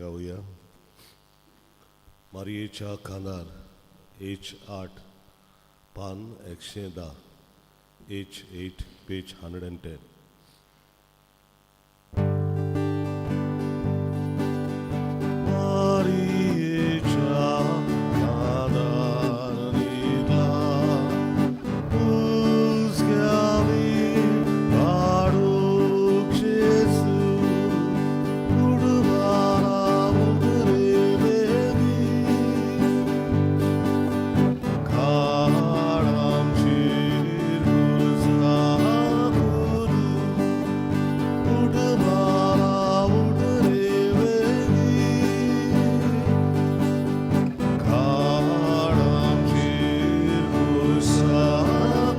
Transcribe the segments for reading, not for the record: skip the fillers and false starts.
गावया. मारयेच्या खांदार, एच 8, पान 110, H 8, page 110. मारयेच्या खांदार न्हिदला, हुस्क्यावीण पाडूक जेजू, उठ बाळा उठ रे बेगीन. काड आमचेर खुरसा कुरू, उठ बाळा उठ रे बेगीन. काड आमचेर खुरसा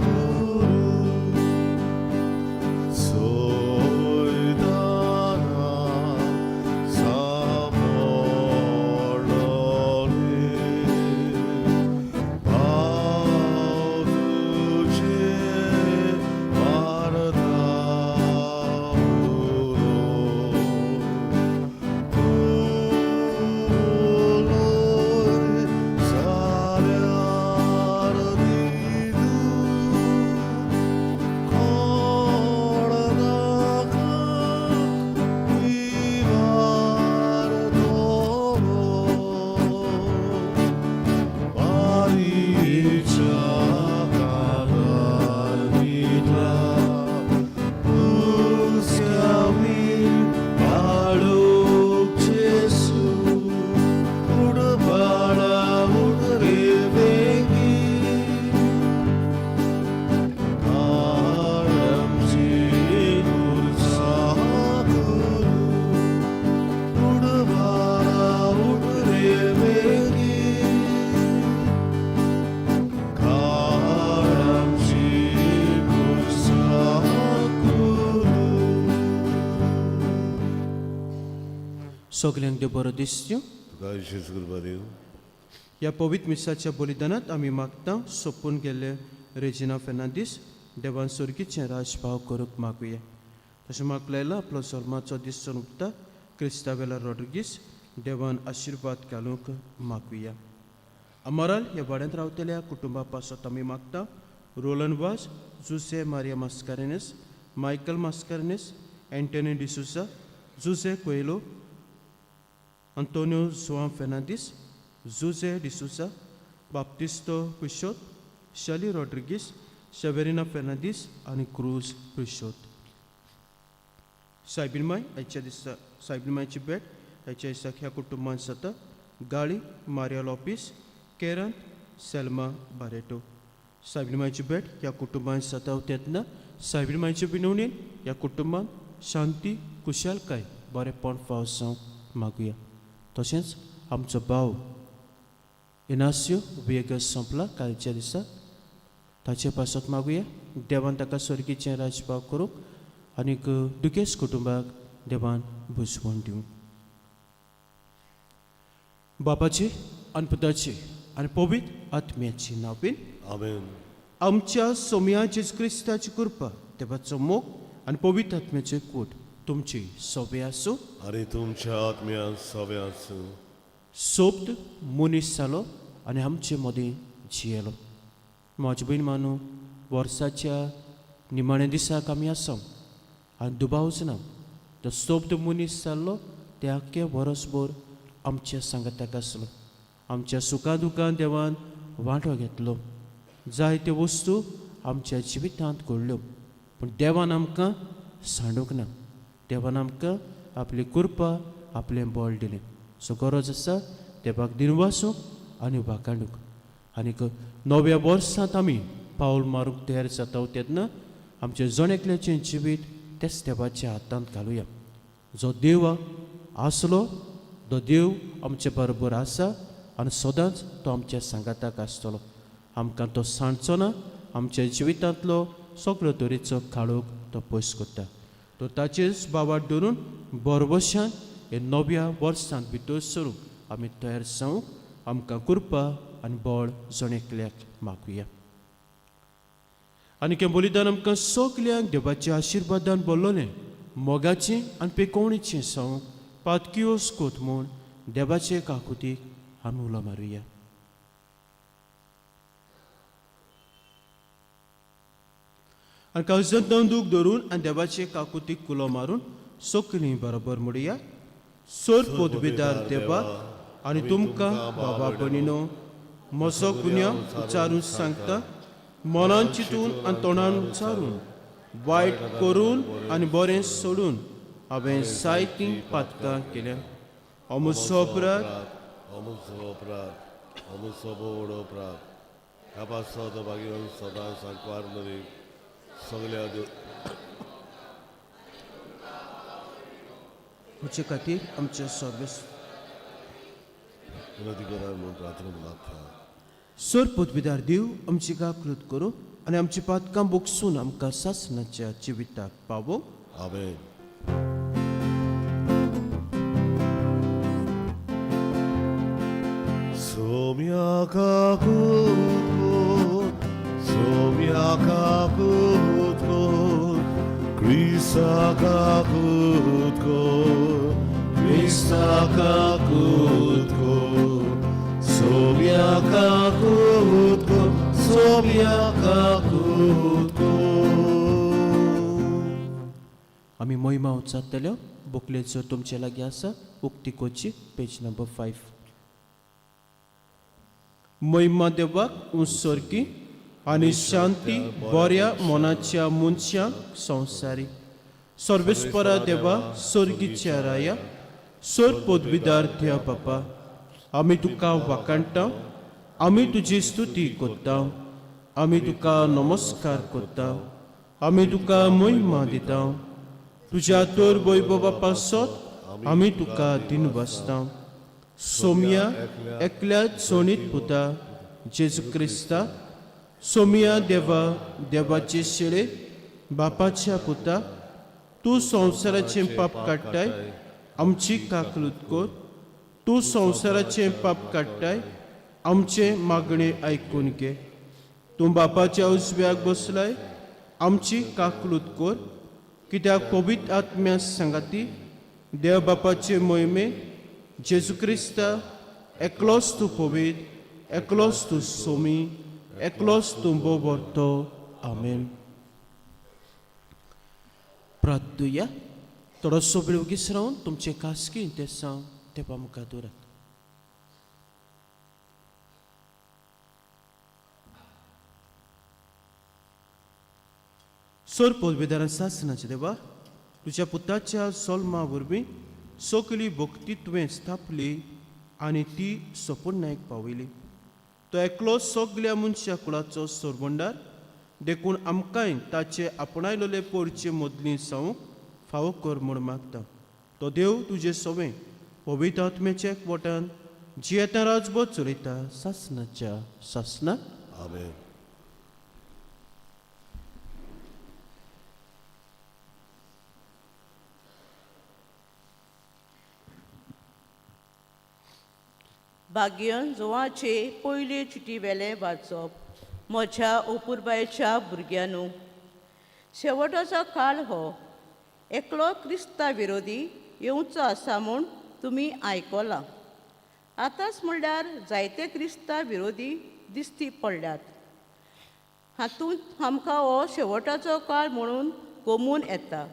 कुरू. सैताना सांपडलों, भाव तुजे मारता उलो, तूं उलोय जाल्यार न्हिदूं, कोण नाका विवारतलो. मारयेच्या खांदार न्हिदला, हुस्क्यावीण पाडूक जेजू, उठ बाळा उठ रे बेगीन. काड आमचेर खुरसा कुरू, उठ बाळा उठ रे बेगीन. काड आमचेर खुरसा कुरू. सगल्यांक देव बरो दिसच्यो. तुका जेजू कृपा दिवं. ह्या पवित्र मिसाच्या बलिदानात आमी मागता सोंपून गेल्ले रेजिना फेर्नांदीस देवान सर्गीचें राजभाव करूंक मागुया. तशें म्हाका लायला आपलो जल्माचो दीस उगता क्रिस्तावेला रॉड्रिगीस देवान आशिर्वाद घालूंक मागुया. अमराल ह्या वाड्यांत रावतल्या कुटुंबा पासत आमी मागता रोलन वाज, जुसे मारिया मास्कारेनस, मायकल मास्कारेनस, एंटनी डिसुजा, जुजे कोयलो, अंतोनियो जुआं फेर्नांदीस, जुजे डिसुजा, बाप्तिस्तो पुशोत, शली रॉड्रिगीस, शेवेरिना फेर्नांदीस आनी क्रूज पुशोत. सायबीण माय आयच्या दिसा सायबीण मायची भेट आयच्या दिसाक ह्या कुटुंबान जाता गाळी मारिया लोपीस, केरंत सेल्मा बारेटो. सायबीण मायची भेट ह्या कुटुंबान जाता तेन्ना सायबीण मायचे विनवणेन ह्या कुटुंबान शांती, खुशालकाय, बरेपण फाव जावंक मागुया. तशेंच आमचो भाव इनास्यो वेगस सोंपला कालच्या दिसा, ताचे पासत मागुया देवान ताका स्वर्गीचें राजभाव करूंक आनीक दुखेस्त कुटुंबाक देवान बुजवण दिवं. बापाचे आनी पुताचे आनी पवित्र आत्म्याची नांवान. आमेन. आमच्या सोमया जेजू क्रिस्ताची कृपा, देवाचो मोग आनी पवित्र आत्म्याचे कूट तुमची सोबे आसूं. आनी तुमच्या आत्म्यान सवे आसूं. सोबत मनीस जालो आनी आमचे मदीं जियेलो. म्हाजी भयण मानू, वर्साच्या निमाण्या दिसाक आमी आसा आनी दुबावच ना, तो सोब्द मनीस जाल्लो ते आख्खे वरसभर आमच्या सांगाताक आसलो. आमच्या सुखा दुखान देवान वांटो घेतलो. जायत्यो वस्तू आमच्या जिवितांत घडल्यो, पूण देवान आमकां सांडूंक ना. देवान आमकां आपली कृपा, आपलें बळ दिलें. सो गरज आसा देवाक दिनवासूंक आनी वाखाणूंक. आनीक नव्या वर्सांत आमी पावल मारूंक तयार जाता तेन्ना आमचें जण एकल्याचें जिवीत तेच देवाच्या हातांत घालुया, जो देव आसलो, तो देव आमचे बरोबर आसा आनी सदांच तो आमच्या सांगाताक आसतलो. आमकां तो सांडचो ना. आमच्या जिवितांतलो सगळो तरेचो काळोख तो पयस करता. तो ताचेच बावाट धरून बरवशान हे नव्या वर्सांत भितर सरूंक आमी तयार जावंक आमकां कृपा आनी बळ जण एकल्याक मागुया. आनी हें बलिदान आमकां सगल्यांक देवाच्या आशिर्वादान भरलोलें, मोगाचें आनी पेकोवणीचें जावंक. पातकियोस कोत म्हूण देवाचे काकुतीक आमी उलो मारुया. आनी काळजांत दूख धरून आनी देवाचे काकुतीक कुलो मारून सोकली बरोबर म्हणुया. सोर पोदबेदार देवा आनी तुमकां बाबा भयणीनो म्हजो गुन्यांव उच्चारून सांगता, मनान चिंतून आनी तोंडान उच्चारून, वायट करून आनी बरें सोडून हांवें जायतीं पातकां केल्या. अमुसो अपराध, अमुसो अपराध, अमुसो भोवडो अपराध, ह्या पासत भाग्यवन सदां सांकवार मदीं सगल्या म्हजे खातीर आमच्या सर्वेस विनंती करा म्हूण प्रार्थना मागता. सर पदवीदार देव आमची काकृत करूं आनी आमची पातकां बोगसून आमकां सासणाच्या जिविताक पावो. आमेन. सोम्या काकुत, सोम्या काकुत, क्रिस्ता काकुत, क्रिस्ता काकुत, सोम्या काकुत, सोम्या काकुत. आमी मोहिमा उचारतल्यो बुकलेट जर तुमचे लागीं आसा उक्ती करची, पेज नंबर 5. महिमा देवाक उत्सर्गी आनी शांती बऱ्या मनाच्या मनशांक संवसारी. सर्वेस्परा देवा, सर्गीच्या राया, सर पदवीदार देवा बापा, आमी तुका वाखाणटा, आमी तुजी स्तुती करता, आमी तुका नमस्कार करता, आमी तुका महिमा दिता. तुज्या तर वैभवा पासत आमी तुका दिनवासता. सोम्या एकल्या सोणीत पुता जेजू क्रिस्ता, सोम्या देवा, देवाचे शेळे बापाच्या पुता, तूं संवसाराचें पाप काडटाय, आमची काकलूत कर. तूं संवसाराचें पाप काडटाय, आमचें मागणें आयकून घे. तूं बापाच्या उजव्याक बसलाय, आमची काकलूत कर. कित्याक पवित्र आत्म्या सांगाती देव बापाचे मोहिमे जेजू क्रिस्ता एकलोच तूं पवित्र, एकलोच तूं सोमी, एकलोच तूं बोबरतो. आमेन. प्रार्थुया. थोडोसो वेळ ओगीच रावन तुमचें खासगी इंतेसांव देवा मुखार दवरात. सोर पदवेदारान सासणाचे देवा, तुज्या पुताच्या सोल्मा वरवीं सगली भक्ती तुवें स्थापली आनी ती सपूर्णायक पावयली. तो एकलो सगल्या मनशा कुळाचो सरबंडार, देखून आमकांय ताचे आपणायलेले पोरचे मदली सावूंक फावो कर म्हूण मागता. तो देव तुजे सवें पवित्र आत्म्याच्या एकवटान जियेता राजबोध चलयता सासणाच्या सासणाक. आमेन. भाग्यन जुवाचे पयले चिटी वेलें वाचप. म्हज्या अपुरबायेच्या भुरग्यांनू, शेवटाचो काळ हो एकलो क्रिस्ता विरोधी येवचो आसा म्हूण तुमी आयकलां. आतांच म्हणल्यार जायते क्रिस्ता विरोधी दिश्टी पडल्यात. हातूंत आमकां हो शेवटाचो काळ म्हणून गोमून येता.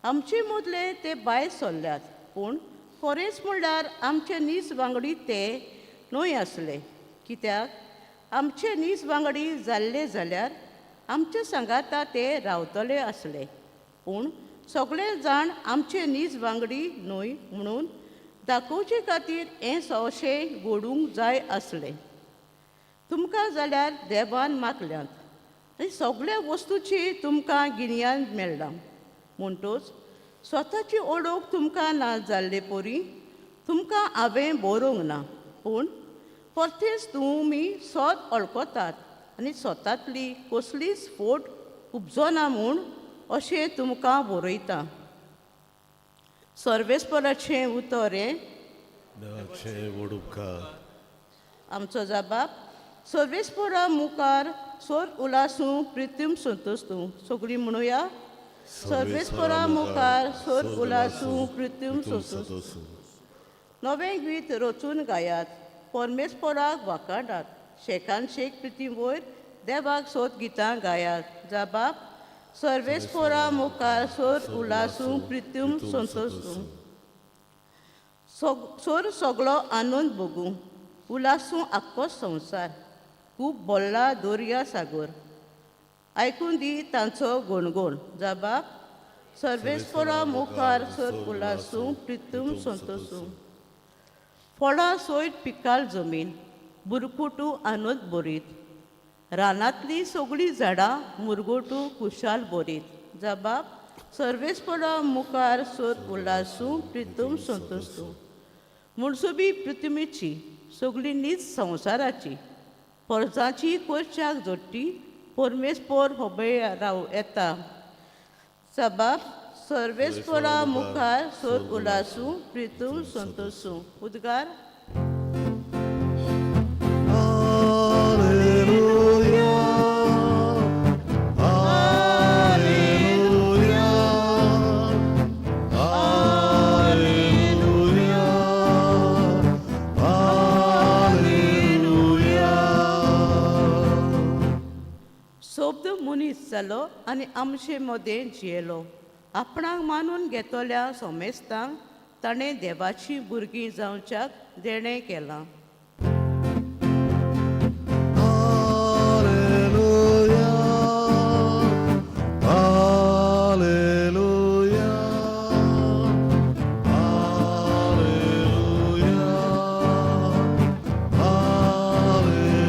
आमचे मदले ते भायर सरल्यात, पूण खरेंच म्हणल्यार आमचे नीज वांगडी ते न्हय आसले. कित्याक आमचे नीज वांगडी जाल्ले जाल्यार आमचे सांगाता ते रावतले आसले, पूण सगळे जाण आमचे नीज वांगडी न्हय म्हणून दाखोवचे खातीर हें अशें घडूंक जाय आसलें. तुमकां जाल्यार देवान मागल्यात आनी सगळ्या वस्तूची तुमकां गिन्यान मेळ्ळां. म्हणटूच स्वताची ओळख तुमकां ना जाल्ले परी तुमकां हांवें बरोवंक ना, पूण परतेच तुमी स्वत वळखतात आनी स्वतांतली कसलीच फोट उपजना म्हूण अशें तुमकां बरयता. सर्वेस्पराचें उतर हें. देवाचें व्हड उपकार. आमचो जबाब सर्वेस्परा मुखार सोर उलासूं प्रितीम संतोष तूं. सगळीं म्हणुया. सर्वेस्परा मुखार सोर उलासूं पृथ्वी सोसूं. नवें गीत रचून गायात, परमेस्पराक वाकाडात, शेकान शेक पृथ्वी वयर देवाक सोद गितां गायात. जाबाब सर्वेस्परा मुखार सोर उलासूं पृथ्वी संतोसूं. सोर सगळो आनंद भोगूं, उलासूं आख्खो संवसार, खूब बोल्ला दर्या सागर, आयकून दी तांचो गणगण. जाबाब सर्वेस्परा मुखार सोर उलासूं पृथ्वी संतोसूं. फळां सयत पिकाल जमीन, बुरकुटू आनंद बरीत, रानांतलीं सगळीं झाडां मुरगोटू खुशाल बरीत. जाबाब सर्वेस्परा मुखार सोर उलासूं प्रितम संतोसूं. मुणसुबी पृथ्वीची सगळी नीज संवसाराची, परजाची कोरच्याक जोडटी, परमेस्पर होबय राव येता. सबाब सर्वेस्परा मुखार सोर उलासूं प्रितम संतोसूं. उद्गार. Alleluia, Alleluia, Alleluia, Alleluia. सोब्द मनीस जालो आनी आमचे मदें जियेलो. आपणाक मानून घेतल्या सोमेस्तांक ताणें देवाचीं भुरगीं जावच्याक देणें केलां. Alleluia, Alleluia, Alleluia, Alleluia.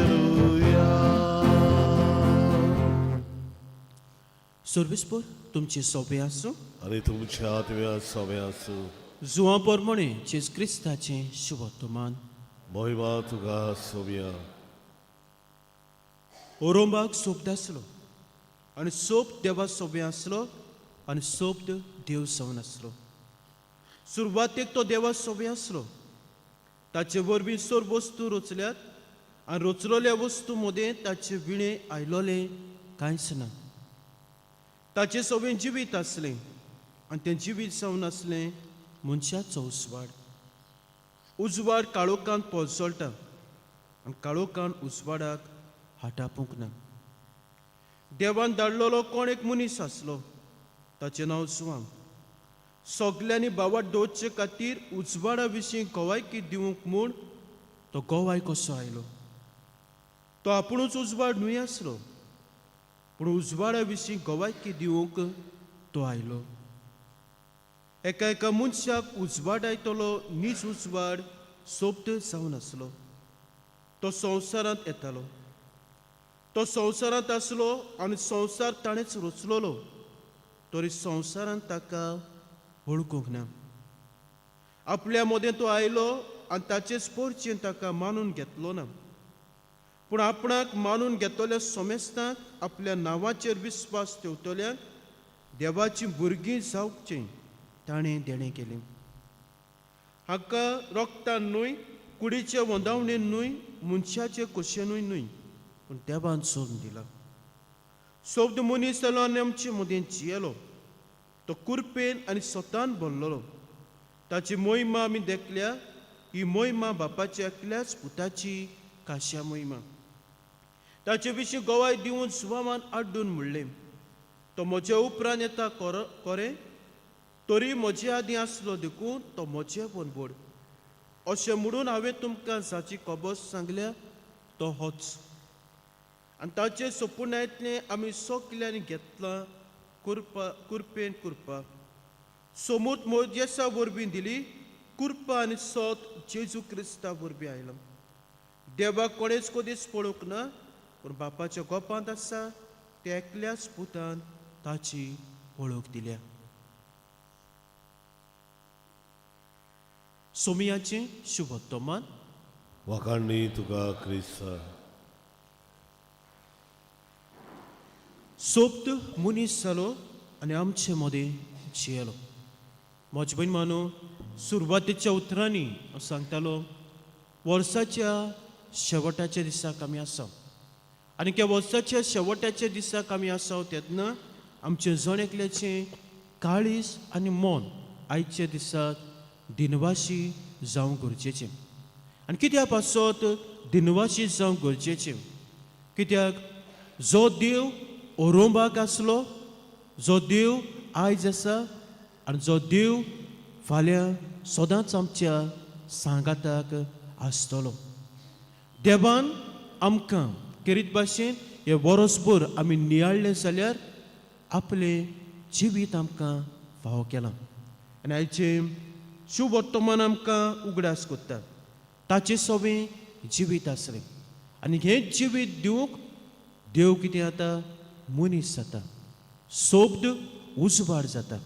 सर्वेस्पर तुमचे सोबे आसूं आनी तुमच्या आत्म्या सोबे आसूं. जुवां पोरमणे जेज क्रिस्ताचें शुभवर्तमान. मोहिमा तुका सोबया. ओरोंबाक सोबद आसलो आनी सोब देवा सोबे आसलो आनी सोब्द देव जावन आसलो. सुरवातेक तो देवा सोबे आसलो. ताचे वरवीं सोर वस्तू रचल्यात आनी रचलोल्या वस्तू मदें ताचे विणें आयलोलें कांयच ना. ताचे सोबें जिवीत आसलें आनी तें जिवीत जावन आसलें मनशाचो उजवाड. उजवाड काळोखांत पोजोळटा आनी काळोखान उजवाडाक हाटापूंक ना. देवान धाडलेलो कोण एक मनीस आसलो, ताचें नांव जुवांव. सगल्यांनी बावाट दवरचे खातीर उजवाडा विशीं गवायकी दिवंक म्हूण तो गोवाय कसो आयलो. तो आपुणूच उजवाड न्हय आसलो, पूण उजवाडा विशीं गवायकी दिवंक तो आयलो. एका एका मनशाक उजवाडायतलो नीज उजवाड सोबत जावन आसलो. तो संवसारांत येतालो, तो संवसारांत आसलो आनी संवसार ताणेंच रचलोलो, तरी संवसारांत ताका वळखूंक ना. आपल्या मदें तो आयलो आनी ताचे स्पर्शेन ताका मानून घेतलो ना, पूण आपणाक मानून घेतल्या सोमेस्तांक आपल्या नांवाचेर विस्वास ठेवतल्यांक देवाचीं भुरगीं जावचीं ताणें देणें केलें. हाका रोगतान न्हय, कुडीचे वंदावणेन न्हय, मनशाचे खोशयेनूय न्हय, पूण देवान सोडून दिला. सोब्द मनीस जालो आनी आमचे मदें जियेलो. तो कुरपेन आनी स्वतान भरलेलो. ताची मोहिमा आमी देखल्या. ही मोहिमा बापाच्या एकल्याच पुताची काश्या मोहिमा. ताचे विशीं गवाय दिवन सुवामान आड्डून म्हणलें, तो म्हजे उपरांत येता कोरें, तरी म्हजे आदीं आसलो देखून तो म्हजे बनबड. अशें म्हणून हांवें तुमकां जाची खबर सांगल्या तो होच. आनी ताचे सोपुणांतलें आमी सगल्यांनी घेतलां कुरपा कुरपेन कुरपा. सोमूत मोजेसा वरवीं दिली कुरपा आनी सोत जेजू क्रिस्ता वरवीं आयलो. देवाक कोणेच कोदीच पळोवंक ना, पूण बापाच्या गोपांत आसा त्या एकल्याच पुतान ताची वळख दिल्या. सोमियाचें शुभवर्तमान. वाखाणणी तुका क्रिस्ता. सोप्त मनीस जालो आनी आमचे मदें जियेलो. म्हजे भयण मानू, सुरवातेच्या उतरांनी हांव सांगतालो, वर्साच्या शेवटाच्या दिसाक आमी आसा आनी त्या वर्साच्या शेवटाच्या दिसाक आमी आसा तेन्ना आमचें जण एकल्याचें काळीज आनी मन आयच्या दिसाक दिनवाशी जावंक गरजेचें. आनी कित्या पासत दिनवाशी जावंक गरजेचें? कित्याक जो देव ओरोंबाक आसलो, जो देव आयज आसा आनी जो देव फाल्यां सदांच आमच्या सांगाताक आसतलो. देवान आमकां केरीत भाशेन हे वरसभर आमी नियाळ्ळें जाल्यार आपलें जिवीत आमकां फावो केलां. आनी आयचें शुवर्तमान आमकां उगडास करता ताचें सवें जिवीत आसलें आनी हें जिवीत दिवंक देव कितें जाता? मनीस जाता, सोब्द उजवाड जाता.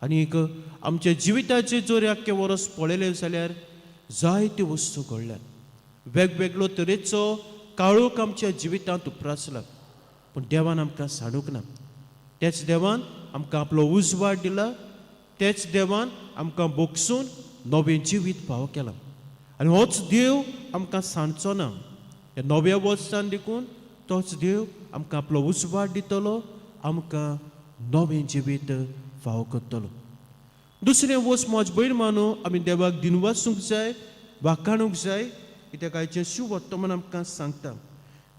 आनी एक आमच्या जिविताचें जर आख्खें वरस पळयलें जाल्यार जायत्यो वस्तू घडल्यात, वेगवेगळो तरेचो काळोख आमच्या जिवितांत उप्रासला, पूण देवान आमकां सांडूंक ना. तेच देवान आमकां आपलो उजवाड दिला, तेच देवान आमकां बोगसून नवें जिवीत फावो केलां. आनी होच देव आमकां सांडचो ना. ह्या नव्या वर्सान देखून तोच देव आमकां आपलो उजवाड दितलो, आमकां नवें जिवीत फावो करतलो. दुसरें वस्त म्हज भयण मानू आमी देवाक दिनवासूंक जाय, वाखाणूंक जाय, कित्याक आयचें शुवर्तमान आमकां सांगता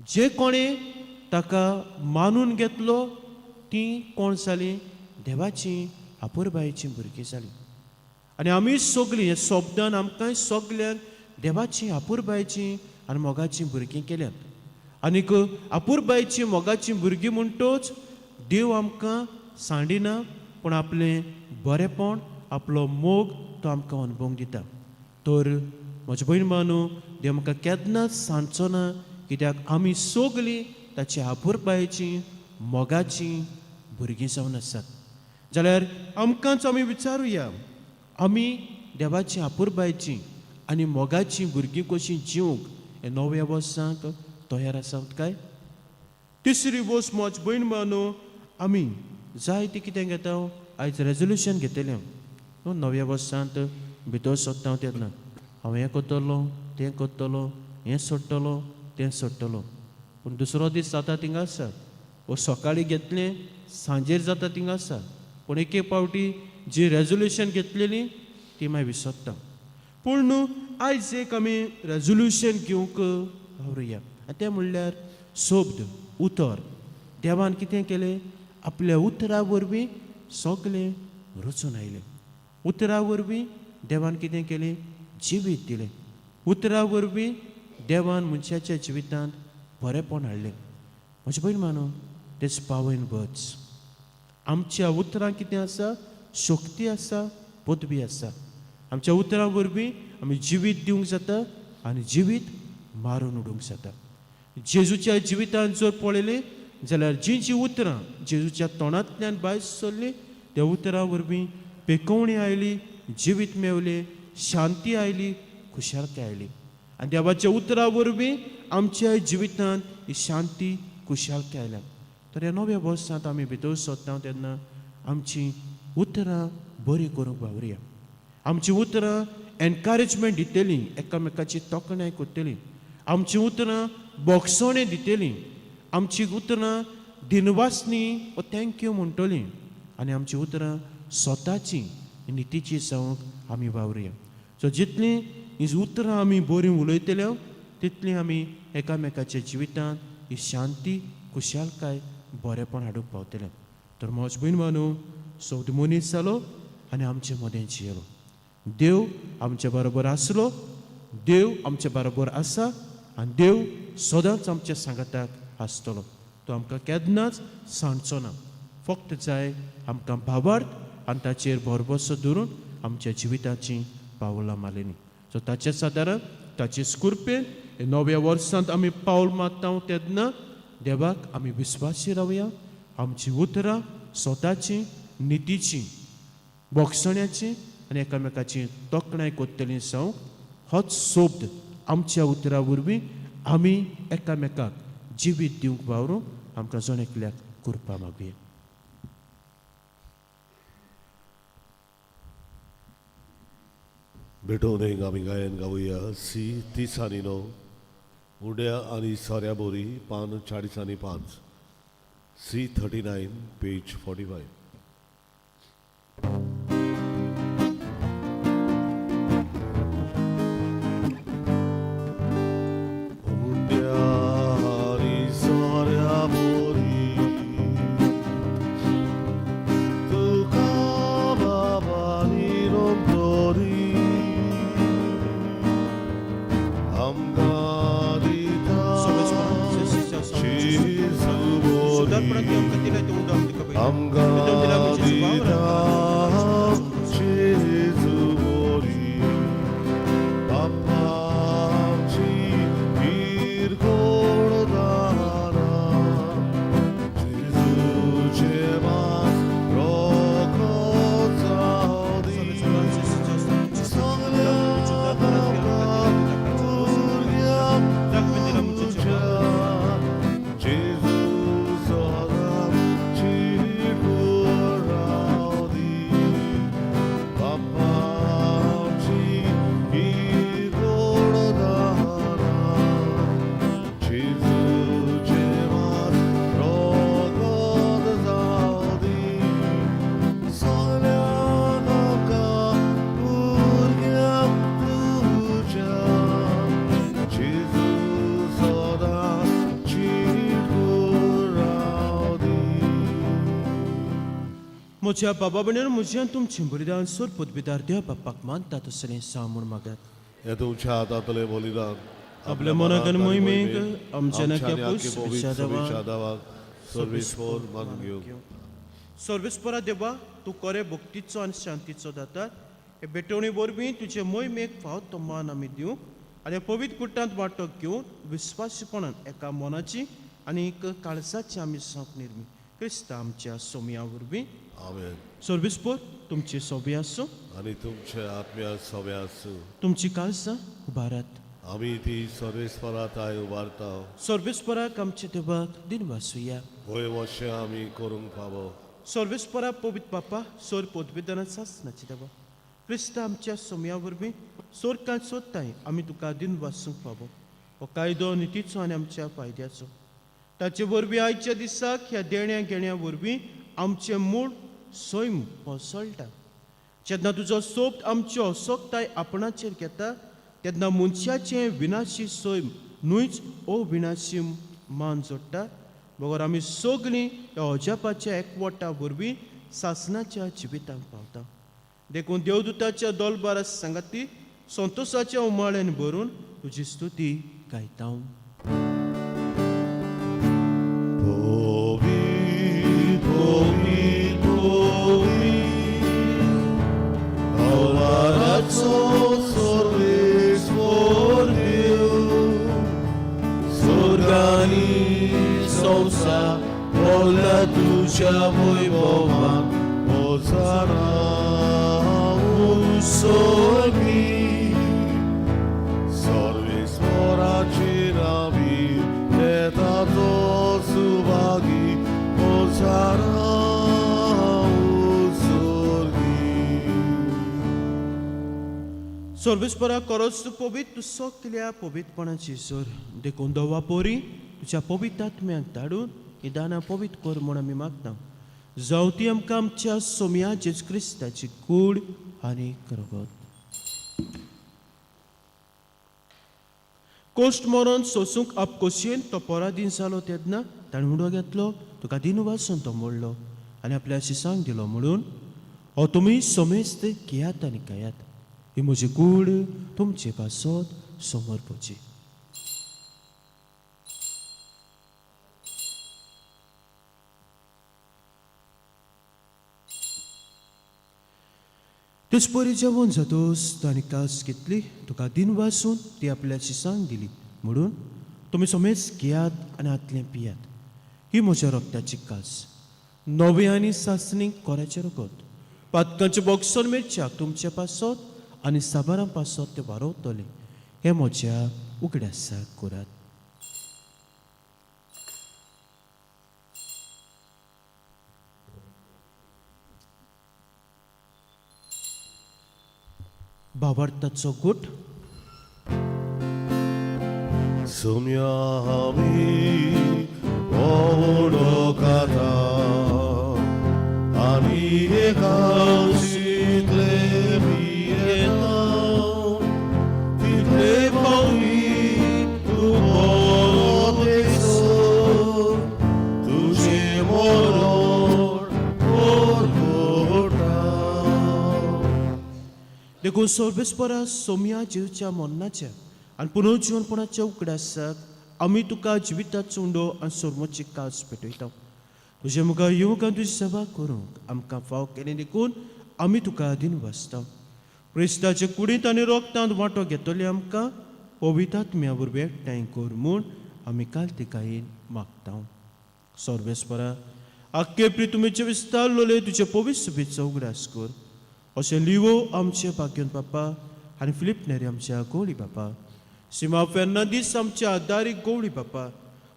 जे कोणें ताका मानून घेतलो ती कोण जालीं? देवाची आपुरबायेचीं भुरगीं जालीं. आनी आमी सगळीं ह्या शब्दान आमकां सगल्यांक देवाची आपुरबायेचीं आनी मोगाचीं भुरगीं केल्यात. आनीक आपुरबायेचीं मोगाचीं भुरगीं म्हणटच देव आमकां सांडिना, पूण आपलें बरेंपण आपलो मोग तो आमकां अणभवूंक दिता. तर म्हजे भयण मानू देव आमकां केन्नाच सांडचो ना, कित्याक आमी सगळीं ताची आपुरबायेचीं मोगाचीं भुरगीं जावन आसात. जाल्यार आमकांच आमी विचारुया, आमी देवाची आपुरबायेचीं आनी मोगाचीं भुरगीं कशीं जिवंक हे नव्या वर्सांक तयार आसात काय? तिसरी वस्त म्हज भयण मानू आमी जाय ती कितें घेता? आयज रेजोल्युशन घेतलें न्हू, नव्या वर्सांत भितर सोदता तेन्ना हांव हें करतलो, तें करतलो, हें सोडटलो, तें सोडटलो, पूण दुसरो दीस जाता थिंगा आसा, वो सकाळीं घेतलें सांजेर जाता थिंगा आसा, पूण एक एक फावटी जी रेजोल्युशन घेतलेली ती मागीर विसरता. पूण न्हू आयज एक आमी रेजोल्युशन घेवंक वावरुया, आनी तें म्हणल्यार शब्द उतर. देवान कितें केलें? आपल्या उतरा वरवीं सगळें रचून आयलें. उतरा वरवीं देवान कितें केलें? जिवीत दिलें. उतरा वरवीं देवान मनशाच्या जिवितांत बरेंपण हाडलें. म्हजें भयण मानू तेच पावर इन वर्ड्स. आमच्या उतरां कितें आसा? शक्ती आसा, पदवी आसा. आमच्या उतरां वरवीं आमी जिवीत दिवंक जाता आनी जिवीत मारून उडोवंक जाता. जेजूच्या जिवितांत जर पळयलें जाल्यार जीं जीं उतरां जेजूच्या तोंडांतल्यान भायर सरलीं त्या उतरां वरवीं पेकोवणी आयली, जिवीत मेवलें, शांती आयली, खुशालकाय आयली. आनी देवाच्या उतरां वरवीं आमच्या जिवितांत ही शांती खुशालकाय आयल्या. तर ह्या नव्या वर्सांत आमी भितर सरता तेन्ना आमचीं उतरां बरीं करूंक वावरुया. आमचीं उतरां एनकरेजमेंट दितलीं, एकामेकाची तोखणाय करतलीं, आमचीं उतरां बोगसणें दितलीं, आमचीं उतरां दिनवासनी ओ thank you म्हणटलीं, आनी आमचीं उतरां स्वताची नितीची जावंक आमी वावरुया. सो जितलीं ही उतरां आमी बरीं उलयतले तितलीं आमी एकामेकाच्या जिवितांत ही शांती खुशालकाय बरेंपण हाडूंक पावतले. तर म्हज भयण मानू सौद मनीस जालो आनी आमचे मदें जियेलो. देव आमचे बरोबर आसलो, देव आमचे बरोबर आसा आनी देव सदांच आमच्या सांगाताक आसतलो. तो आमकां केन्नाच सांडचो ना. फक्त जाय आमकां भावार्थ आनी ताचेर भरभरसो धरून आमच्या जिविताचीं पावलां मारलीं. सो ताचे सादारण ताचे स्कुर्पेन नव्या वर्सांत आमी पावल मारता तेन्ना देवाक आमी विस्वासी रावया. आमचीं उतरां स्वताची नितीची बोगसण्याची आनी एकामेकाची तोखणाय करतलीं जावंक होच शब्द आमच्या उतरां वरवीं आमी एकामेकाक जिवीत दिवंक वावरूंक आमकां जण एकल्याक कृपा मागुया. भेटोवन आमी गायन गावया सी 30 आनी 9 उड्या आनी सोऱ्या बोरी पान 45. C39, page 45. म्हज्या बाबा भयणीन म्हज्यान तुमचें बलिदान सोर पदवीदार देव बाप्पाक मानता तसलें सांग म्हूण मागात. हे तुमच्या हातांतलें बलिदान आपल्या मनाक आनी मोहिमेक आमच्या नाक्या पयस सर्वेस्पर मानून घेवं. सर्वेस्परा देवा, तूं कोरे भक्तीचो आनी शांतीचो दाता. हे भेटवणी वरवीं तुजे मोहिमेक फावत तो मान आमी दिवंक आनी पवित्र कुटांत वांटो घेवन विस्वासीपणान एका मनाची आनी एक काळजाची आमी जावंक निर्मी क्रिस्ता आमच्या सोमया वरवीं. आमेन. सर्वेस्पर तुमचे सोबे आसूं आनी तुमचे आत्म्या सोबे आसूं. तुमची काळजां उबारात. आमी ती सर्वेस्परा ताय उबारता. सर्वेस्पराक आमच्या देवाक दिनवासुया. होय वशें आमी करूंक फावो. सर्वेस्परा पवित्र बापा सोर पदवेदाना सासनाची देवा क्रिस्ता आमच्या सोमया वरवीं सोरकांत सोदताय आमी तुका दिनवासूंक फावो. हो कायदो नितीचो आनी आमच्या फायद्याचो. ताचे वरवीं आयच्या दिसाक ह्या देण्या घेण्या वरवीं आमचें मूळ सैम कोसळटा. जेन्ना तुजो सोब आमच्यो असोक्ताय आपणाचेर घेता तेन्ना मनशाचें विनाशी सैम न्हूच अविनाशी मान जोडटा. बगर आमी सगळीं ह्या अजापाच्या एकवटा वरवीं सासनाच्या जिवितांक पावता. देखून देवदूताच्या दोलबारा सांगाती संतोसाच्या उमाळ्यान भरून तुजी स्तुती गायता. तुझ्या वैभवान होसाना उसोगी सर्वेस्पराची नावी येता तो सुभागी होसाना उसोगी. सर्वेस्परा करोच तूं पवित्र तूं सगल्या पवित्रपणाची जोर. देखून दवा पोरी तुज्या पवित्र आत्म्याक धाडून ही दानां पवित्र कर म्हूण आमी मागता. जावं ती आमकां आमच्या सोमया जेजू क्रिस्ताची कूड आनी रगत. कोश्ट मरोन सोसूंक आपकोशयेन तो पराधीन जालो तेन्ना ताणें उडो घेतलो तुका दिनवासून तो मोडलो आनी आपल्या शिसांक दिलो म्हणून हो तुमी समेस्त घेयात आनी खायात. ही म्हजी कूड तुमचे पासत समर्पची. तेच परी जेवण जातोस ताणें कास घेतली तुका दिनवासून ती आपल्या शिसांक दिली म्हणून तुमी समेज घेयात आनी हातलें पियात. ही म्हज्या रक्ताची कास नवे आनी सासणी कोराचें रगत पातकांचें बोगसण मेळच्याक तुमचे पासत आनी साबारां पासत तें वारवतलें. हें म्हज्या उगडासाक करात. भावार्थाचो गुट. सोम्या आमी ओडो खाता हांव जितले भियेता तितले पावटी तूं बरो थंयसर तुजें मरण परगटा. देखून सर्वेस्परा सोम्या जिवच्या मरणाच्या आनी पुनर्जिवनपणाच्या उगडासाक आमी तुका जिविताचो उंडो आनी सोरमोची कास पेटयता. तुजे मुखार येवंक आनी तुजी सेवा करूंक आमकां फाव केलें देखून आमी तुका दिनवासता. क्रिस्ताचे कुडींत आनी रोगतांत वांटो घेतले आमकां पवित्र आत्म्या वरवीं एकठांय कर म्हूण आमी कालतिकायेन मागता. सर्वेस्परा आख्खे प्रितुमेचे विस्तारलोले तुजे पवित्र सुबेचो उगडास कर. अशें लिवो आमचे भाग्योन बापा आनी फिलीप नेरी आमच्या गवळी बापा, सिमा फेर्नांदीस आमच्या आदारी गवळी बापा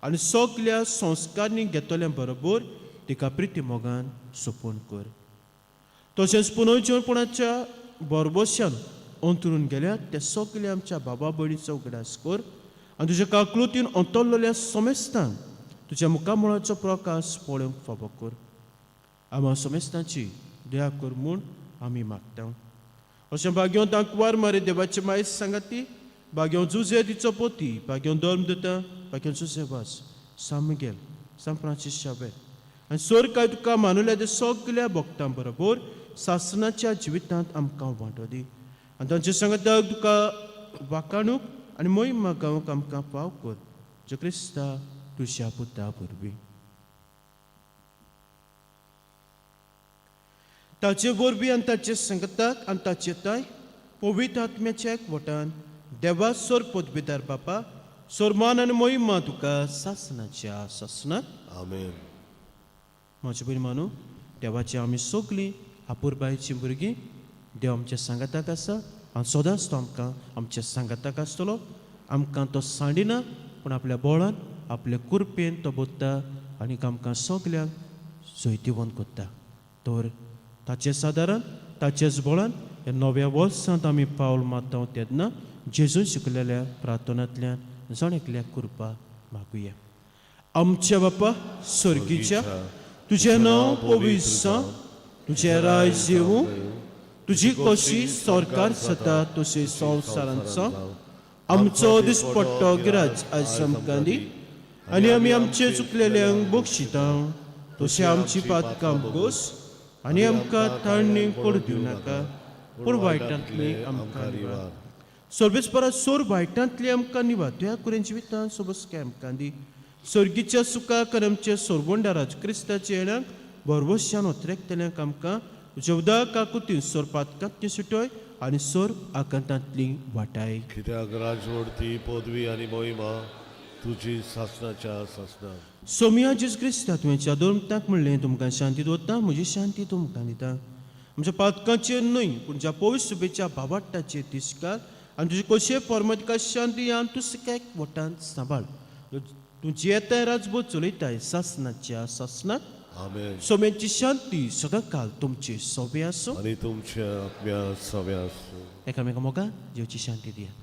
आनी सगल्या संस्कारांनी घेतल्या बरोबर तिका प्रिती मोगान सोंपोवन कर. तशेंच पुनर्जीवनपणाच्या बरबोश्यान अंतरून गेल्या त्या सगल्या आमच्या बाबा भयणीचो उगडास कर आनी तुज्या काकलुतीन अंतरलेल्या समेस्तान तुज्या मुखामळाचो प्रकाश पळोवंक फावो कर. आमा समेस्तांची दया कर म्हूण आमी मागता. अशें भाग्यों तांकवार मारे देवाचे मायस सांगाती, भाग्यों जुजे तिचो पोती, भाग्यों धर्म दिता, भाग्यों जुजे वास सान मिगेल, सान फ्रांसीस शावेर आनी सोर काय तुका मानुल्या ते सगल्या भक्तां बरोबर सासनाच्या जिवितांत आमकां वांटो दी आनी तांचे सांगाताक तुका वाकाणूक आनी मोहिमा गावंक आमकां फाव कर, जे क्रिस्ता तुज्या पुता वरवीं. ताचे वरवीं आनी ताचे संगताक आनी ताचे ताय पवित्र आत्म्याच्या एकवटान देवा सोर पदवीदार बापा सोरमान आनी मोहिमा तुका सासनाच्या सासनात. आमेन. म्हजे भयण मानू देवाची आमी सगलीं आपुरबायचीं भुरगीं. देव आमच्या सांगाताक आसा आनी सदांच तो आमकां आमच्या सांगाताक आसतलो. आमकां तो सांडिना पूण आपल्या बोळान आपल्या कुरपेन तो बोत्ता आनी आमकां सगल्यांक जैतिवंत करता. तर ताचे सादारण ताचेच बोळान ह्या नव्या वर्सांत आमी पावल मारता तेन्ना जेजून शिकलेल्या प्रार्थनांतल्यान जण एकल्याक कृपा मागुया. आमच्या बापा स्वर्गीच्या, तुजें नांव पवित्र जावं, तुजें राज्य येवूं, तुजी कशी सरकार जाता तशी संवसारांत जावं. आमचो दिसपट्टो गिराज आयज आमकां दी आनी आमी आमचे चुकलेल्यांक बक्षिता तशें आमची पातकां गोस आनी आमकां ताळणी पडू दिवं नाका पूण वायटांतली आमकां निवार. सर्वेस्परा सोर वायटांतली आमकां निवार. तुया कुरेन जिवितान सोबसकाय आमकां दी. सर्गीच्या सुखाक आनी आमच्या सोरबोंडाराज क्रिस्ताच्या येण्याक भरवश्यान ओतरेकतल्यांक आमकां तुज्या उदक काकुतीन सोर पातकांतली सुटय आनी सोर आकांतांतली वाटाय. कित्याक राजवडती पदवी आनी मोहिमा तुजी सासनाच्या सासनात. सोमिया जेजू क्रिस्ता तुवें दोन म्हणलें तुमकां शांती दवरता, म्हजी शांती तुमकां दिता. आमच्या पातकांचेर न्हय पूण ज्या पवित्र सुबेच्या भावाट्टाचेर तिस्कार आनी तुजे कशे परमतिका शांती आनी तूं सकाळ वटान सांबाळ. तूं जियेताय राजबोध चलयताय सासनाच्या सासनात. आमेन. सोम्याची शांती सदांकाल तुमचे सोबे आसूं आनी तुमच्या आत्म्या सव्या आसूं. एकामेका मोगान जेवची शांती दियात.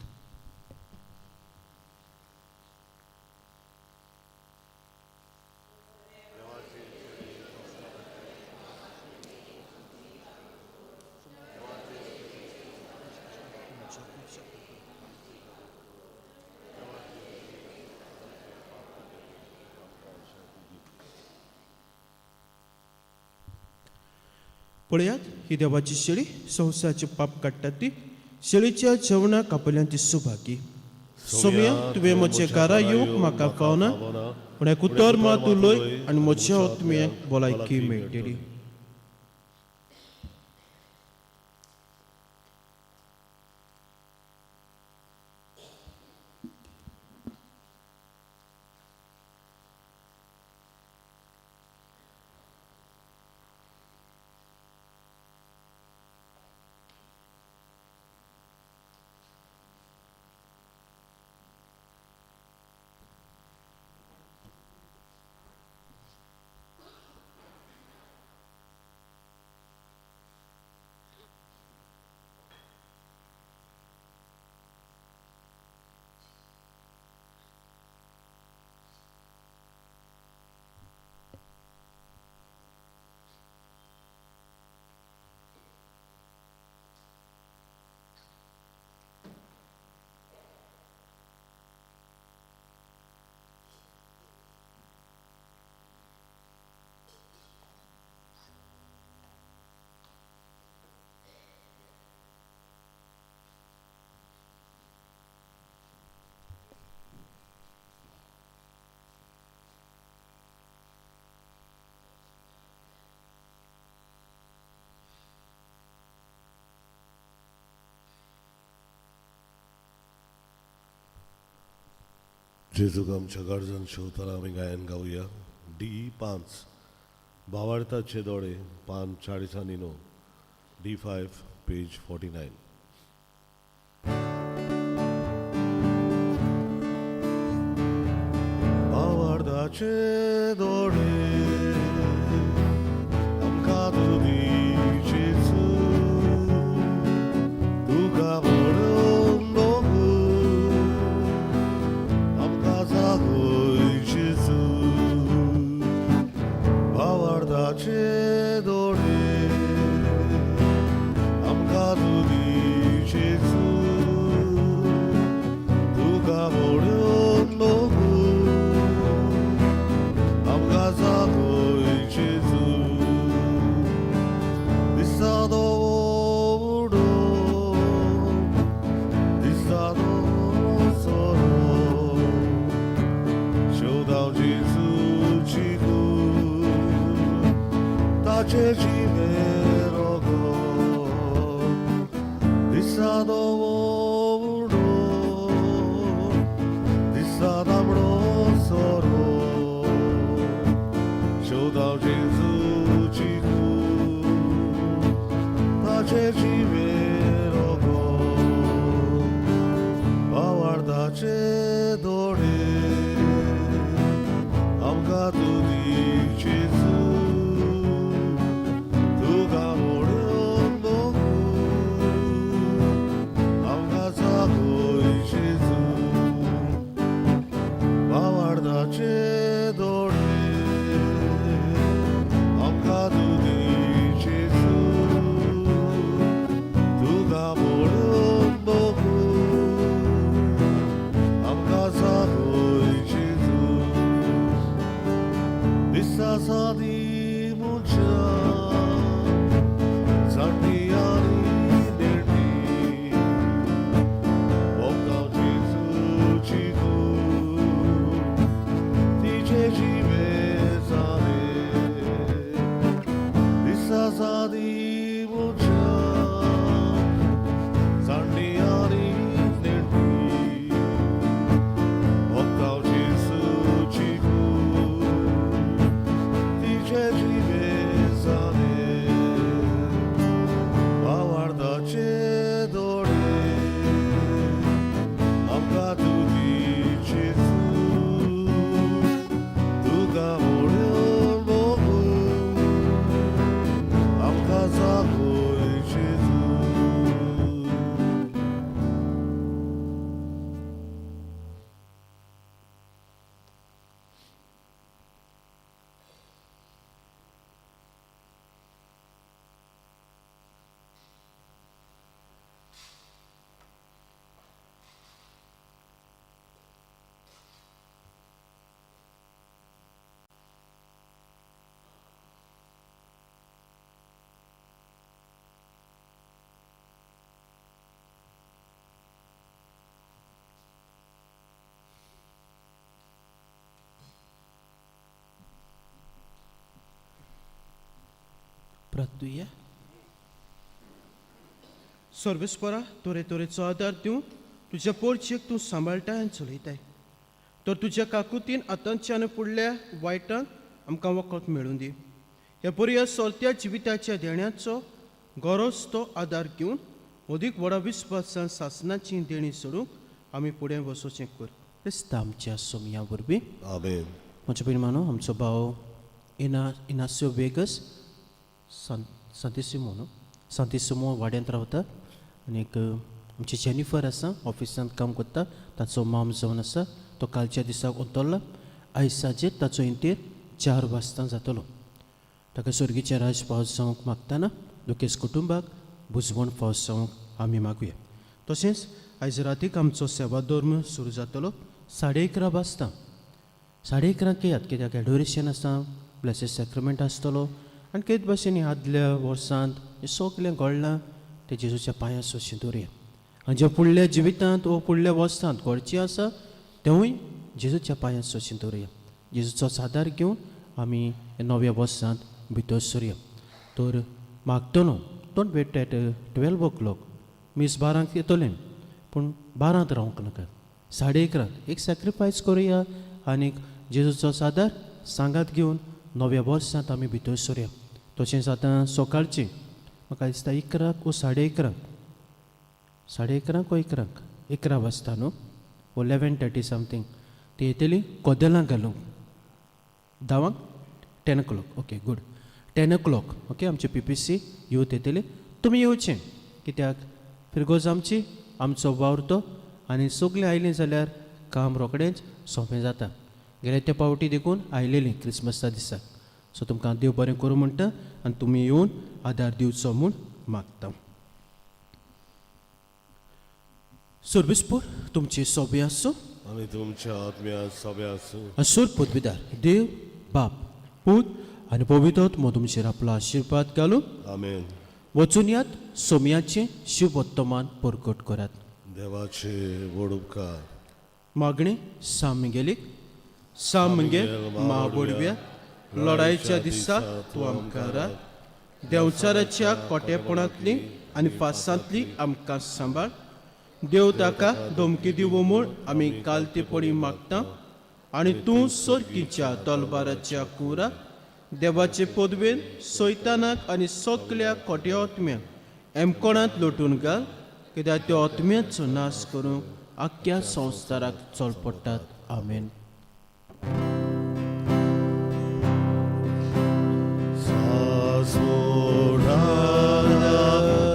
पळयात ही देवाची शेळी संवसाराचे पाप काडटा ती शेळीच्या जेवणाक आपल्यान ती सुभागी. सोम्या तुवें म्हज्या घरा येवंक म्हाका फावना पूण एक उतर मात उलय आनी म्हज्या आत्म्याक भलायकी मेळटली. जेजूक आमच्या गरजान शेवताना आमी गायन गावया. डी 5 भावार्थाचे दोळे, पान 49, डी 5 पेज 49. भावार्थाचे दोळे आमकां तूं दी जेजू, तुका म्हणून मोगू आमकां जागय जेजू. भावार्थाचे दोळे आमकां तूं दी जेजू, तुका म्हणून मोगू आमकां जागय जेजू. दिसता दवडो दिसता सोरो शेवदाव जेजूची कूड ताचे जिवे रोगो. दिसता दवडो दिसता तांबडो सोरो शेवदाव जेजूची कूड ताचे जिवे रोगो. भावार्थाचे दोळे आमकां तूं दी जेजू, तुका म्हणून मोगू आमकां जागय जेजू. भावार्थाचे दोळे आमकां तूं दी जेजू, तुका म्हणून मोगू आमकां जागय जेजू. दिसता सादी मनशां जाणटी आनी नेणटी भोगता जेजूची कूड तिचे जिवे जाले. दिसता सादी मनशां जाणटी आनी नेणटी भोगता जेजूची कूड तिचे जिवे जाले. भावार्थाचे दोळे आमकां तूं दी जेजू, तुका म्हणून मोगू आमकां जागय जेजू. प्रार्थुया. सर्वेस्परा, तरेतरेचो आदार दिवन तुज्या पोरचेक तूं सांबाळटाय आनी चलयताय, तर तुज्या काकुतीन आतांच्या आनी फुडल्या वायटान आमकां वखद मेळूं दी. ह्या बऱ्या सोलत्या जिविताच्या देण्याचो गरज तो आदार घेवन अदीक व्हडा विस्वासान सासनाची देणी सोडूंक आमी फुडें वचोचें कर, क्रिस्ता आमच्या सोमया वरवीं. आमेन. म्हज्या भयण, आमचो भाव इनास्यो वेगस सांतिसिमो न्हू, सांतिसिमो वाड्यांत रावता आनीक आमची जेनिफर आसा, ऑफिसांत काम करता, ताचो माम जावन आसा, तो कालच्या दिसाक उतरला. आयज सांजेर ताचो इंतेर 4 वाजता जातलो. ताका स्वर्गीचें राज पावस जावंक मागतना दुखेस कुटुंबाक बुजवण फावस जावंक आमी मागुया. तशेंच आयज रातीक आमचो सेवा धर्म सुरू जातलो 11:30 वाजता. 11:30 येयात, कित्याक एडोरेशन आसा, ब्लेसीड सॅक्रमेंट आसतलो आनी केद भाशेन ह्या आदल्या वर्सांत हें सगळें घडलां तें जेजूच्या पांयां सोशी दवरुया आनी जें फुडल्या जिवितांत वो फुडल्या वर्सांत घडचें आसा तेंवूय जेजूच्या पांयां सोशी दवरुया. जेजूचो आदार घेवन आमी ह्या नव्या वर्सांत भितर सरुया. तर मागतलो, don't wait at 12 o'clock. मीस 12 येतलें, पूण 12 रावंक नाका. 11:30 एक सॅक्रिफायस करुया आनीक जेजूचो सादार सांगात घेवन नव्या वर्सांत आमी भितर सोरया. तशेंच आतां सकाळचें म्हाका दिसता 11 वो 11:30, 11:30 वो 11 11 वाजता न्हू, 11:30 समथींग ती येतली कदेलां घालूंक. 10 10 o'clock, okay good, 10 o'clock. Okay, आमचे PPC youth येतले, तुमी येवचें कित्याक फिरगोज आमची आमचो वावर तो आनी सगळीं आयलीं जाल्यार काम रोखडेंच सोंपें जाता. गेले ते पावटी देखून आयलेली क्रिसमसा दिसाक. सो तुमकां देव बरें करूं म्हणटा आनी तुमी येवन आदार दिवचो म्हूण मागता. सोर्बिसपूर तुमची सोबी आसूं आनी तुमच्या आत्म्या सोबे आसूं. असूर पदवीदार देव बाप पूत आनी पवित्र आत्मो तुमचेर आपलो आशिर्वाद घालूं. आमेन. वचून यात, सोम्याचें शिवोत्तमान परगट करात. देवाचे व्हड उपकार. मागणें सामगेलीक. सामगेल म्हाबोडव्या लढायच्या दिसा तूं आमकां राख, देंवचाराच्या कोटेपणांतली आनी फासांतली आमकां सांबाळ. देव ताका धमकी दिवो म्हूण आमी कालतेपणी मागता आनी तूं सोरकीच्या तलवाराच्या कुराक देवाचे पदवेन सैतानाक आनी सगल्या खोट्या आत्म्यांक एमकोणांत लोटून घाल, कित्याक त्या आत्म्याचो नाश करूंक आख्ख्या संवसाराक चल पडटात. आमेन.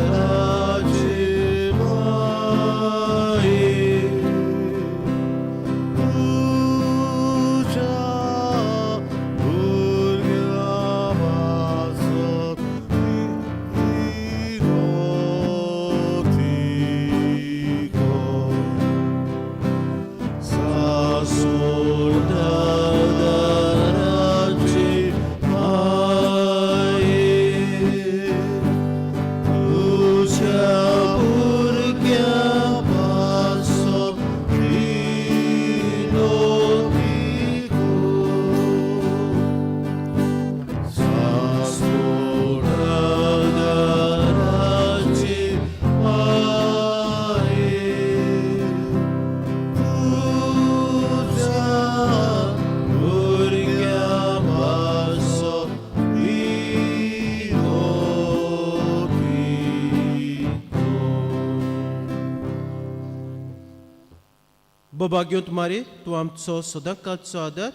सासोडादाराचे माये, तुज्या भुरग्या पासत विनोती कर. सासोडादाराचे माये, तुज्या भुरग्या पासत विनोती कर. सासोडादाराचे माये, तुज्या भुरग्या पासत विनोती कर. बभाग्योत मारे, तूं आमचो सदांकाळचो आदार,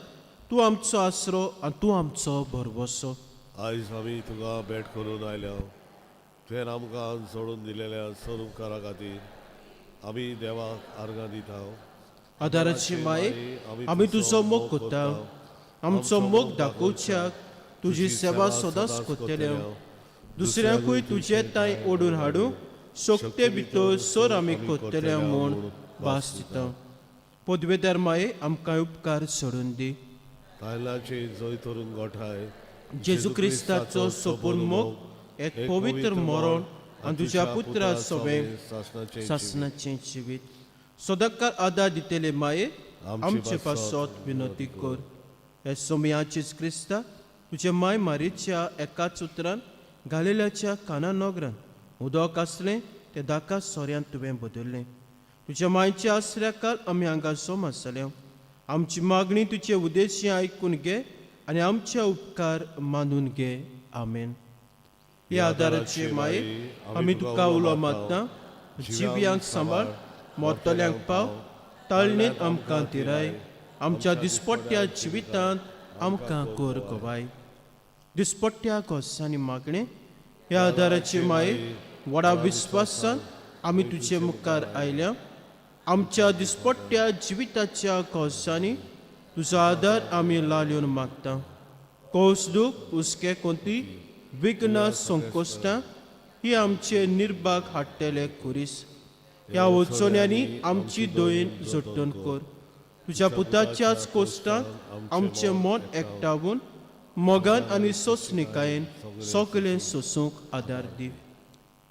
तूं आमचो आसरो आनी तूं आमचो भरवसो. आयज आमी तुका भेट करून आयल्या. तुवें आमकां सोडून दिलेल्या सर उपकारा खातीर आमी देवाक आर्गां दिता. आदाराची माये, आमी तुजो मोग करता. आमचो मोग दाखोवच्याक तुजी सेवा सदांच करतले. दुसऱ्यांकूय तुजे तांय ओडून हाडूंक शक्ते भितर सर आमी करतले म्हूण भास दिता. पदवेदार माये, आमकां उपकार सोडून दी. तायलाचे जंय तरून गोठाय जेजू क्रिस्ताचो सोपून मोग, एक पवित्र मरण आनी तुज्या पुत्रा सोबें सासणाचें सासणाचें जिवीत सदांकाळ आदार दितले माये, आमचे पासत विनंती कर. हे सोमयाचीच क्रिस्ता, तुजे माय मारीच्या एकाच उतरान घालेल्याच्या काना नगरान उदक आसलें तें दाका सोऱ्यान तुवें बदललें. तुज्या मायच्या आसऱ्या काल आमी हांगा सोम आसले. आमची मागणी तुजे उद्देशी आयकून घे आनी आमचे उपकार मानून घे. आमेन. ह्या आदाराचे माये, आमी तुका उलो मारता. जिव्यांक सांबाळ, मोरतल्यांक पाव, ताळणेंत आमकां तिराय, आमच्या दिसपट्ट्या जिवितांत आमकां कर गवाय. दिसपट्ट्या गोसांनी मागणें. ह्या आदाराचे माये, व्हडा विस्वासान आमी तुजे मुखार आयल्या. आमच्या दिसपट्ट्या जिविताच्या गोसांनी तुजो आदार आमी लाल्योन मागता. कोस दूख, हुस्के, कोंती, विघ्न, संकोश्टां ही आमचे निर्भाग हाडटले खुरीस. ह्या वचोण्यांनी आमची दोयेन जोडटन कर. तुज्या पुताच्याच कोश्टांत आमचें मन एकठावून मोगान आनी सोंसणिकायेन सगळें सोसूंक आदार दी.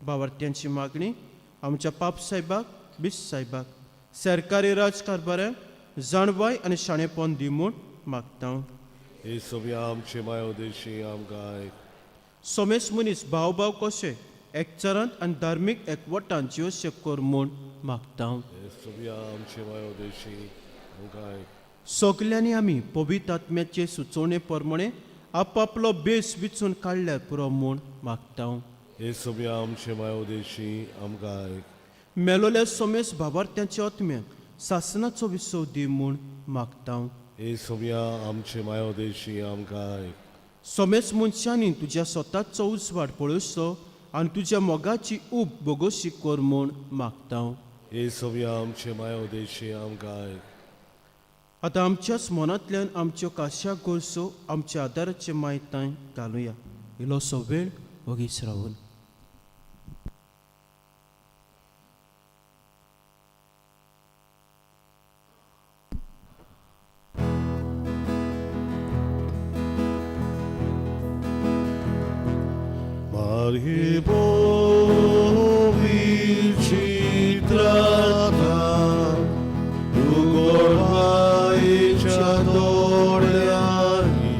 बावर्त्यांची मागणी. आमच्या पाप साहेबाक, बीस साहेबाक, सरकारी राजकारभाऱ्यांक जाणवाय आनी शाणेपण दी म्हूण मागता. हे सोबया आमचे माय उद्देशी आमकां आयक. सोमेस मनीस भाव भाव कशे एकचारांत आनी धार्मीक एकवटान जियोशे कर म्हूण मागता. हे सोबिया आमचे मायो देशी आमकां आयक. सगल्यांनी आमी पवित्र आत्म्याचे सुचोवणे प्रमाणे आपापलो बेस विचून काडल्यार पुरो म्हूण मागता. हे सोबिया आमचे मायो देशी आमकां आयक. मेलोल्या सोमेस भावार्थ्यांच्या आत्म्याक सासनाचो विसव दी म्हूण मागता. हे सोबिया आमचे मायो देशी आमकां आयक. सोमेस मनशांनी तुज्या स्वताचो उजवाड पळोवचो आनी तुज्या मोगाची ऊब बोगोशी कर म्हूण मागता. हे सोबिया आमचे मायो देशी आमकां आयक. आतां आमच्याच मनांतल्यान आमच्यो काश्या गरजो आमच्या आदाराचे मायतांय घालुया. इल्लोसो वेळ वगीच रावून. मारी चित्राता उगोडवायच्या दोळ्यांनी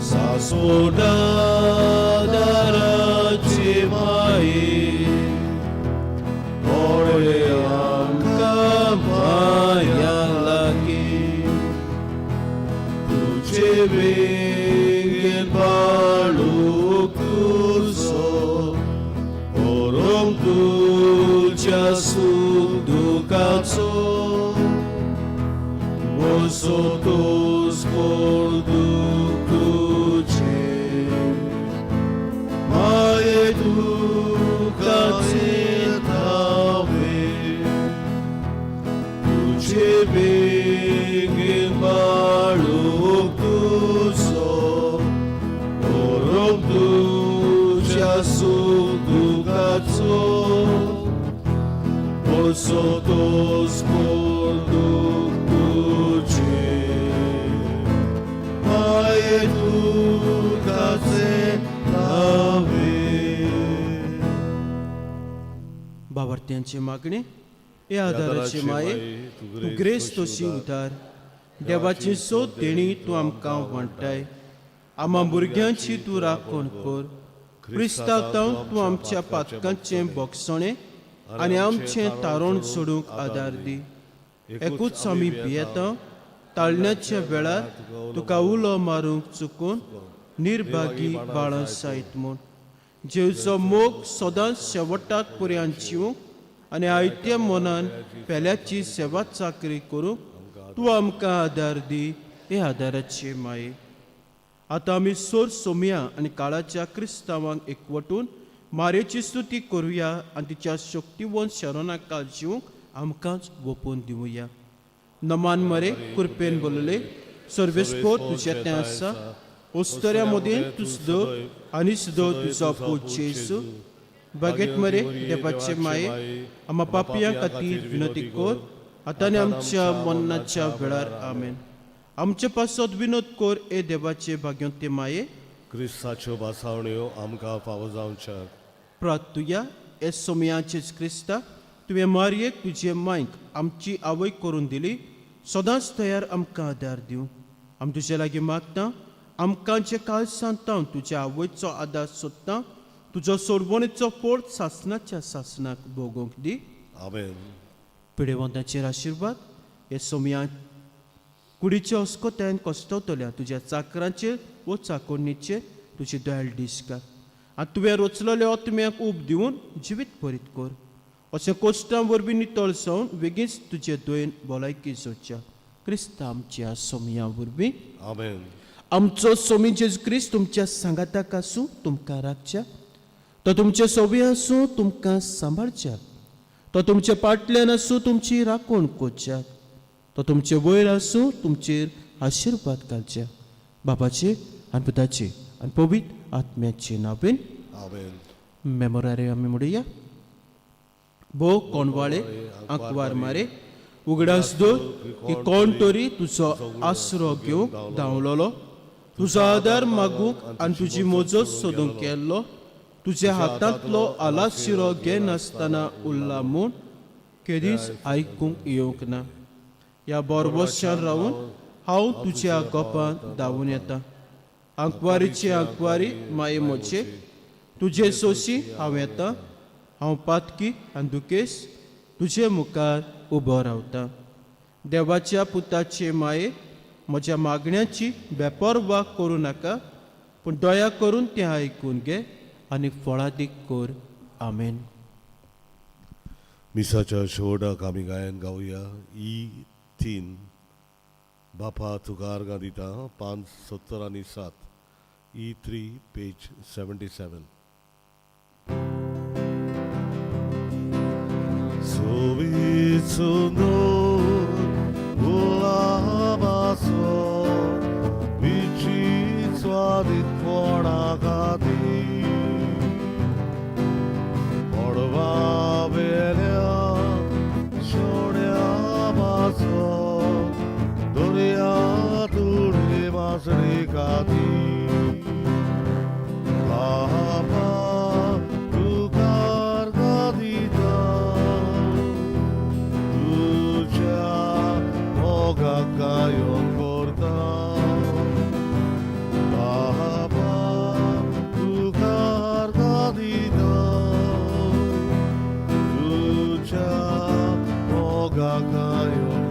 सासोडा दाराची माये ओळे आमकां माया लागीं तुझे बेगीन बाळूक तुजो ओरोम तुज्या सूख दुखाचो वसो तोस कोण दुख तुझे माये तुकाचे धावे तुझे बेगीन बाळूक तुजो ओरोम तुज्या सूख दुखाचो वसो तोस कोण दुख तुझे माये तुकाचे धावे. भावार्थ्यांची मागणी. हे आदाराची माये, तूं ग्रेस्त तशी उदार देवाची सोद देणी तूं आमकां वांट्टाय. आमा भुरग्यांची तूं राखण कर. क्रिस्ताक तूं आमच्या पातकांचें बोगसणें आनी आमचें तारण सोडूंक आदार दी. एकूच आमी भियेता ताळण्याच्या वेळार तुका उलो मारूंक चुकून निर्भागी बाळां सायत म्हूण. जेवचो मोग सदांच शेवटाक पर्यंत जिवूंक आनी आयत्या मनान पेल्याची सेवा चाकरी करूंक तूं आमकां आदार दी. हे आदाराची माये, आतां आमी सोर सोमया आनी काळाच्या क्रिस्तांवांक एकवटून मारेची स्तुती करुया आनी तिच्या शक्तिवंत शरणाका जिवंक आमकांच वोपून दिवया. नमान मरे कृपेन बोलले सर्वेस्पोर तुजें तें आसा. ओस्तऱ्या मदें तूं सुदो आनी सुदो तुजो पूत जेजू. बागेत मरे देवाचे माये, आमा पापयां खातीर विनंती कर आतां आनी आमच्या मरणाच्या वेळार. आमेन. आमचे पासत विनोद कर ए देवाचे भाग्योते माये. क्रिस्ताच्यो भासावण्यो आमकां फावो जावच्याक. प्रार्थुया. हे सोमयाचेच क्रिस्ता, तुवें मारयेक तुजे मायक आमची आवय करून दिली, सदांच तयार आमकां आदार दिवं. आमी तुजे लागीं मागता, आमकां जे काळसांत तावन तुज्या आवयचो आदार सोदता, तुजो सोडवणेचो फोड सासणाच्या सासणाक भोगोवंक दी. आमेन. पिडेवंताचेर आशिर्वाद. हे सोमया कुडीच्या अस्कोत्यान कश्टवतल्या तुज्या चाकरांचेर वो चाकोरणीचेर तुजी दयाळ दिसका आनी तुवें रोचलेल्या आत्म्याक ऊब दिवन जिवीत भरीत कर. अशें कोश्टां वरवीं नितळ जावन वेगींच तुजे दयेन भलायकी जोडच्या क्रिस्ता आमच्या सोमया वरवीं. आमेन. आमचो सोमी जेजू क्रिस्त तुमच्या सांगाताक आसूं, तुमकां राखच्या. तो तुमचे सोबी आसूं, तुमकां सांबाळच्या. तो तुमचे पाटल्यान आसूं, तुमची राखण करच्या. तो तुमचे वयर आसूं, तुमचेर आशिर्वाद घालच्या. बापाचे आनी पुताचे आनी पवित्र आत्म्याचे नांवेन. आमेन. मेमोरारे आमी म्हणुया. भो कोणवाळे आंकवार मारे, उगडास दवर की कोण तरी तुजो आसरो घेवंक धांवलोलो, तुजो आदार मागूंक आनी तुजी मजत सोदूंक केल्लो, तुज्या हातांतलो आलाशिरो घेनासतना उरला म्हूण केदींच आयकूंक येवंक ना. ह्या बोरवशान रावून हांव तुज्या गोपांत धांवून येता. आंकवारीची आंकवारी माये मोचे, तुजे सोशी हांव येता. हांव पातकी आनी दुखेस, तुजे मुखार उबो रावता. देवाच्या पुताचे माये, म्हज्या मागण्याची बेपर्वा करूं नाका, पूण दया करून तें आयकून घे आनी फळादीक कर. आमेन. मिसाच्या शेवटाक आमी गायन गावया ई 3 बापा तुका आर्गां दिता, पान 77, ई 3 पेज 77. सोबीत सुंदर गुलाबाचो विचित स्वादीतपणा खातीर पडवा वेल्या सोण्या बाचो दर्या तुडे मासळे खातीर बापा तुका आर्गां दिता तुज्या मोगाक गायन करता. बाबा तुका आर्गां दिता तुज्या मोगाक गायन.